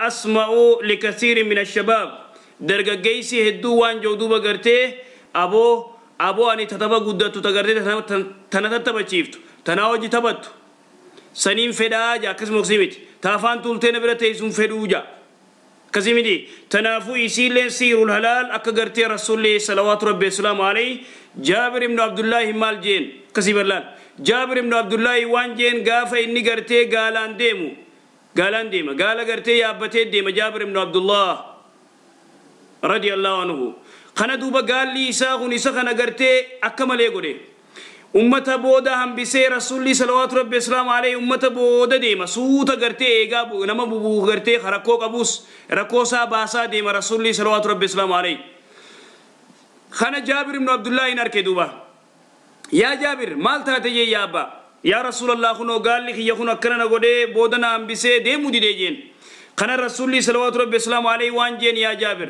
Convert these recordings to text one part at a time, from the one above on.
Asma'u likasiirin min ashabaab, dargaggeessi hedduu waan jiru duuba gartee aboo ani tataba guddattu ta gartee tana tattabachiiftu, tanaa hojii taphattu saniin fedhaa ja. Akkasuma oksii miti, ta afaan tuultee na bira teessuun fedhuu ja, akkasii miti. Tanaafuu isiilleen siirul halaal akka gartee Rasuulli salawaatu rabbi wasalaamu alayhi Jaabir ibnu Abdullaahi maal jeen? Akkasii ballaan Jaabir ibnu Abdullaahi waan jeen, gaafa inni gartee gaalaan deemu, gaalaan deema, gaala gartee yaabbatee deema Jaabir ibnu Abdullah radiyallahu anhu. Kana duuba gaalli isaa kun isa kana gartee akka malee godhe, ummata booda hambisee. Rasuulli salawaatu rabbi wasalaamu alayhi ummata booda deema, suuta gartee eegaa nama bubuu gartee rakkoo qabus rakkoo isaa baasaa deema Rasuulli salawaatu rabbi wasalaamu alayhi. Kana Jaabir ibnu Abdullaahi arke duuba. Yaa Jaabir, maal taate jee. Yaa abbaa, yaa Rasuulallah, kunoo gaalli kiyya kun akkana na godhee booda na hambisee deemuu didee jeen. Kana Rasuulli salawaatu rabbi wasalaamu alayhi waan jeen, yaa Jaabir,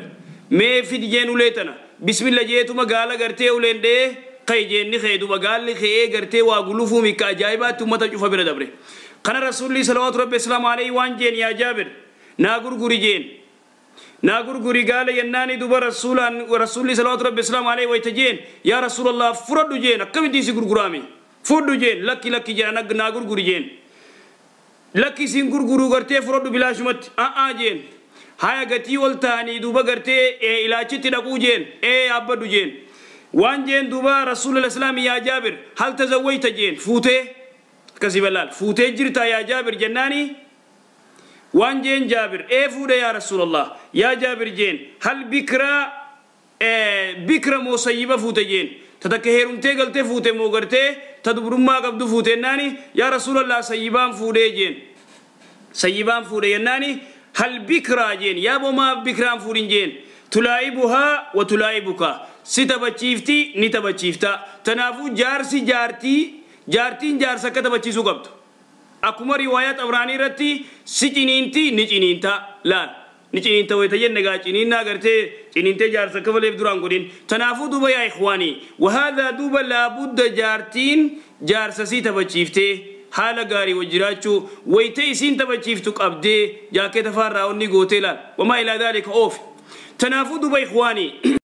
mee fidi jeen ulee tana. Bismilla jeetuma gaala gartee uleen dhee ka'e jeen. Ni ka'e duuba gaalli ka'ee gartee waa gulufuu mikka ajaa'ibaatti ummata cufa bira dabre. Kana Rasuulli salawaatu rabbi wasalaamu alayhi waan jeen, yaa Jaabir, naa gurguri jeen, naa gurguri gaala yennaani. Duba rasuulaan Rasuulli salawaatu rabbi wasalaamu alayhi wayta jeen, yaa Rasuulallah, fudhadhu jeen, akkamitti si gurguraame, fudhu jeen. Lakki, lakki jedhan, naa gurguri jeen. Lakki, isin gurguruu gartee, fudhadhu bilaashumatti a'aa jeen. Haya, gatii ol ta'anii duuba gartee ilaachitti dhaquu jeen, ee yaabbadhu jeen. Waan jeen duuba Rasuulul Islaami, yaa Jaabir, hal tazawwayta jeen, fuutee akkasii balaal fuutee jirtaa yaa Jaabir jennaani. Waan jeen Jaabir, ee fuudhe yaa Rasuulallah. Yaa Jaabir jeen, hal bikraa, bikra moo sayyiba fuute jeen, ta takka heerumtee galtee fuute moo gartee ta dubrummaa qabdu fuute jennaani. Yaa Rasuulallah, sayyibaan fuudhee jeen. Sayyibaan fuudhe jennaani, hal bikraa jeen. Yaa bomaa bikraan fuudhin jeen, tulaa'ibuhaa wa tulaa'ibuka, si taphachiifti, ni taphachiifta. Tanaafuu jaarsi jaartii, jaartiin jaarsa akka taphachiisuu qabdu. Akkuma riwaayaa Xabraanii irratti si ciniinti, ni ciniinta. Laal, ni ciniinta wayita jenne gaa, ciniinnaa gartee ciniintee jaarsa akka maleef duraan godhin. Tanaafuu duuba yaa ikhwaanii, wahaadhaa duuba laabudda jaartiin jaarsa sii taphachiiftee haala gaarii wajjiraachuu, wayita isiin taphachiiftu qabdee jaakeeta faarraa onni gootee laal wamaa ilaa daalika oofi. Tanaafuu duuba ikhwaanii.